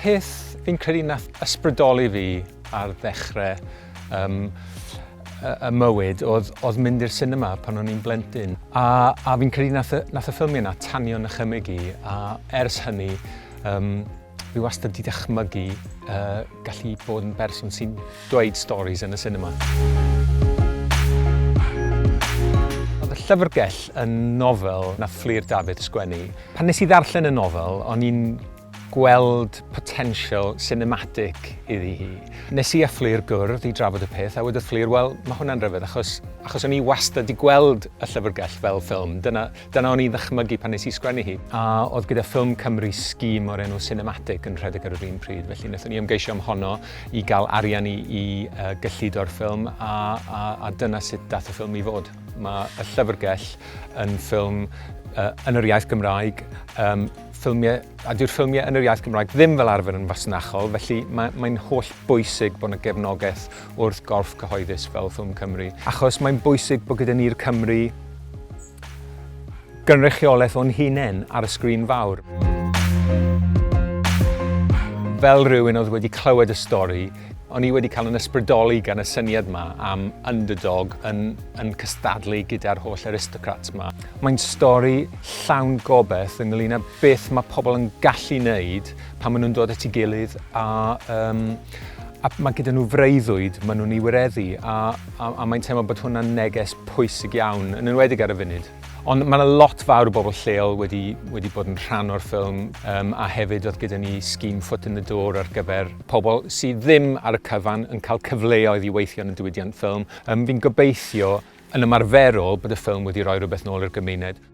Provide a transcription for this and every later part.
peth fi'n credu nath ysbrydoli fi ar ddechrau um, y, y mywyd oedd, oedd mynd i'r cinema pan o'n i'n blentyn. A, a fi'n credu nath, nath y ffilmiau yna tanio nychymyg i, a ers hynny, um, fi wastad wedi dychmygu uh, gallu bod yn berson sy'n dweud stories yn y cinema. Oedd y llyfrgell yn nofel na Fflur Dafydd sgwennu. Pan nes i ddarllen y nofel, o'n i'n gweld potensial cinematic iddi hi. Nes i a Fflur gwrdd i drafod y peth, a wedodd Fflur, wel, mae hwnna'n rhyfedd, achos, achos o'n i wastad wedi gweld y llyfrgell fel ffilm. Dyna, dyna o'n i'n ddychmygu pan nes i sgwennu hi. A oedd gyda Ffilm Cymru scheme o'r enw Cinematic yn rhedeg ar yr un pryd, felly wnaethon ni ymgeisio am honno i gael arian i, i uh, gyllido'r ffilm, a, a, a dyna sut dath y ffilm i fod. Mae y llyfrgell yn ffilm uh, yn yr iaith Gymraeg, um, ffilmiau, a dyw'r ffilmiau yn yr iaith Gymraeg ddim fel arfer yn fasnachol, felly mae'n mae holl bwysig bod yna gefnogaeth wrth gorff cyhoeddus fel Ffilm Cymru. Achos mae'n bwysig bod gyda ni'r Cymru gynrychiolaeth o'n hunain ar y sgrin fawr. Fel rhywun oedd wedi clywed y stori, o'n i wedi cael yn ysbrydoli gan y syniad yma am underdog yn, yn cystadlu gyda'r holl aristocrats yma. Mae'n stori llawn gobeith ynglyn â beth mae pobl yn gallu wneud pan maen nhw'n dod at ei gilydd a, um, a mae gyda nhw freuddwyd maen nhw'n ei wireddu a, a, a mae'n teimlo bod hwnna'n neges pwysig iawn, yn enwedig ar y funud. Ond mae yna lot fawr o bobl lleol wedi, wedi bod yn rhan o'r ffilm um, a hefyd oedd gyda ni scheme foot in the door ar gyfer pobl sydd ddim ar y cyfan yn cael cyfleoedd i weithio yn y diwydiant ffilm. Um, fi'n gobeithio yn ymarferol bod y ffilm wedi rhoi rhywbeth nôl i'r gymuned.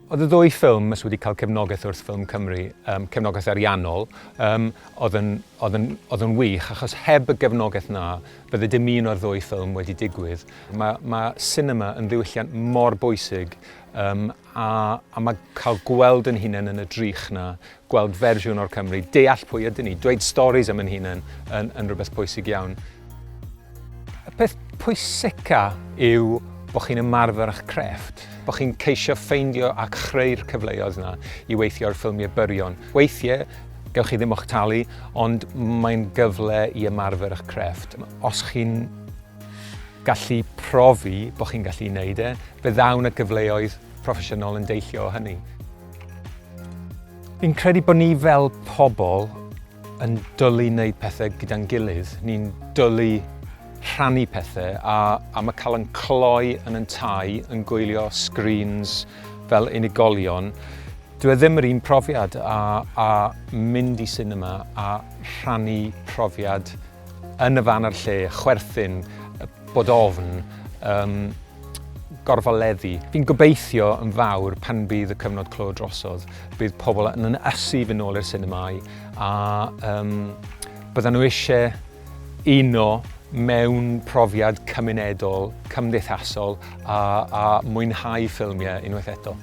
Oedd y ddwy ffilm mas wedi cael cefnogaeth wrth Ffilm Cymru, um, cefnogaeth ariannol, um, oedd, yn, oedd, yn, oedd yn wych, achos heb y gefnogaeth na, bydde dim un o'r ddwy ffilm wedi digwydd. Mae, mae cinema yn ddiwylliant mor bwysig, um, a, a mae cael gweld yn hunain yn y drych na, gweld fersiwn o'r Cymru, deall pwy ydyn ni, dweud stories am yn hunain yn, yn rhywbeth pwysig iawn. Y peth pwysica yw bod chi'n ymarfer eich crefft, bod chi'n ceisio ffeindio a chreu'r cyfleoedd yna i weithio ar ffilmiau byrion. Weithiau, gewch chi ddim o'ch talu, ond mae'n gyfle i ymarfer eich crefft. Os chi'n gallu profi bod chi'n gallu wneud e, fe ddawn y gyfleoedd proffesiynol yn deillio o hynny. Fi'n credu bod ni fel pobl yn dwlu wneud pethau gyda'n gilydd. Ni'n dwlu rhannu pethau a, a mae cael yn cloi yn yn tai yn gwylio screens fel unigolion. Dwi e ddim yr un profiad a, a mynd i cinema a rhannu profiad yn y fan a'r lle, chwerthin, bod ofn, um, gorfoleddu. Fi'n gobeithio yn fawr pan bydd y cyfnod clo drosodd, bydd pobl yn yn ysu fynd nôl i'r sinemâu a um, byddan nhw eisiau uno mewn profiad cymunedol, cymdeithasol a, a mwynhau ffilmiau unwaith eto.